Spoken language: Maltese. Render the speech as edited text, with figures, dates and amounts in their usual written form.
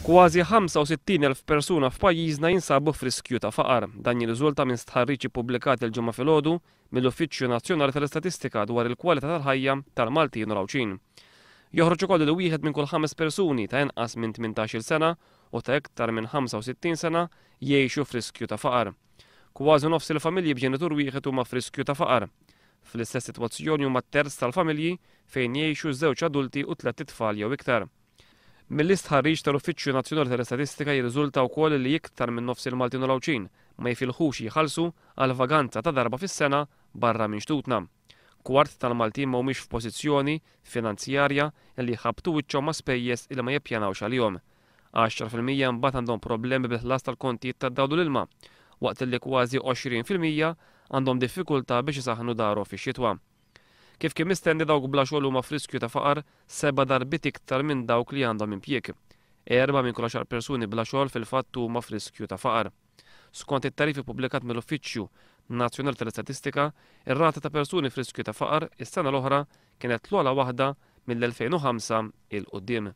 Kważi 65,000 persuna f'pajjiżna jinsabu f'riskju ta' faqar. Dan jirriżulta minn stħarriġ ippubblikat il-Ġimgħa filgħodu mill-Uffiċċju Nazzjonali tal-Istatistika dwar il-kwalità tal-ħajja tal-Maltin u l-Għawdxin. Joħroġ ukoll li wieħed minn kull ħames persuni ta' inqas minn 18-il sena u ta' iktar minn 65 sena jgħixu f'riskju ta' faqar. Kważi nofs il-familji b'ġenitur wieħed huma f'riskju ta' faqar. Fl-istess sitwazzjoni huma terz tal-familji fejn jgħixu żewġ adulti u tlett itfal jew iktar. Mill-istħarriġ tal-Uffiċċju Nazzjonali tal-Istatistika jirriżulta wkoll li iktar minn nofs il-Maltin u l-Għawdxin ma jifilħux jħallsu għal vaganza ta' darba fis-sena barra minn xtutna. Kwart tal-Maltin ma humiex f'pożizzjoni finanzjarja li jħabbtu wiċċhom ma' spejjeż li ma jippjanawx għalihom. 10% imbagħad għandhom problemi bil-ħlas tal-kontijiet tad-dawl u l-ilma, waqt li kważi 20% għandhom diffikultà biex isaħħnu darhom fix-xitwa. Kif kien mistenni, dawk bla xogħol huma f'riskju ta' faqar seba' darbiet iktar minn dawk li għandhom impjieg. Erba' minn kull għaxar persuni bla xogħol fil-fatt huma f'riskju ta' faqar. Skont it-tagħrif ippubblikat mill-Uffiċċju Nazzjonali tal-Istatistika, ir-rata ta' persuni f'riskju ta' faqar is-sena l-oħra kienet l-ogħla waħda mill-2005 'il quddiem.